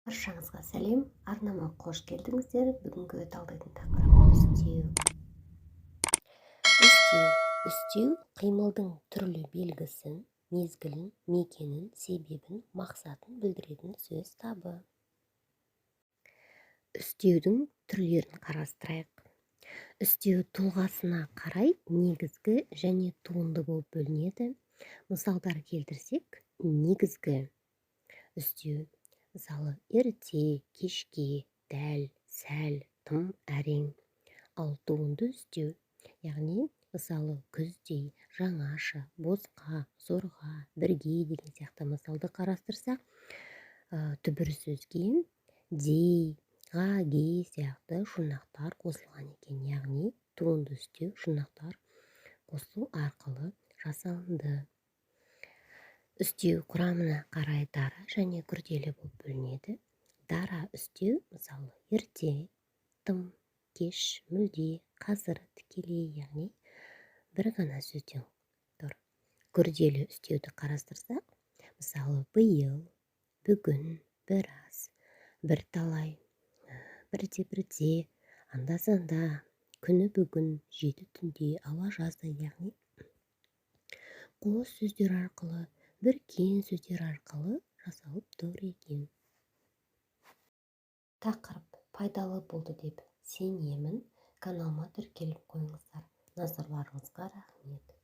Баршаңызға сәлем! Арнама қош келдіңіздер! Бүгінгі талдайтын тақырып: үстеу. Үстеу. Үстеу – қимылдың түрлі белгісін, мезгілін, мекенін, себебін, мақсатын білдіретін сөз табы. Үстеудің түрлерін қарастырайық. Үстеу тұлғасына қарай негізгі және туынды болып бөлінеді. Мысалдар келтірсек, негізгі үстеу, мысалы, ерте, кешке, дәл, сәл, тым, әрең. Ал туынды үстеу, яғни, мысалы, күздей, жаңаша, босқа, зорға, бірге деген сияқты мысалды қарастырсақ, түбір сөзге дей, ға, ге сияқты жұрнақтар қосылған екен, яғни туынды үстеу жұрнақтар қосылу арқылы жасалынды. Үстеу құрамына қарай дара және күрделі болып бөлінеді. Дара үстеу, мысалы, ерте, тым, кеш, мүлде, қазір, тікелей, яғни бір ғана сөзден тұр. Күрделі үстеуді қарастырсақ, мысалы, биыл, бүгін, біраз, бірталай, бірте бірте, анда санда, күні бүгін, 7 түнде, ала жаздай, яғни қос сөздер арқылы, біріккен сөздер арқылы жасалып тұр екен. Тақырып пайдалы болды деп сенемін. Каналыма тіркеліп қойыңыздар. Назарларыңызға рахмет!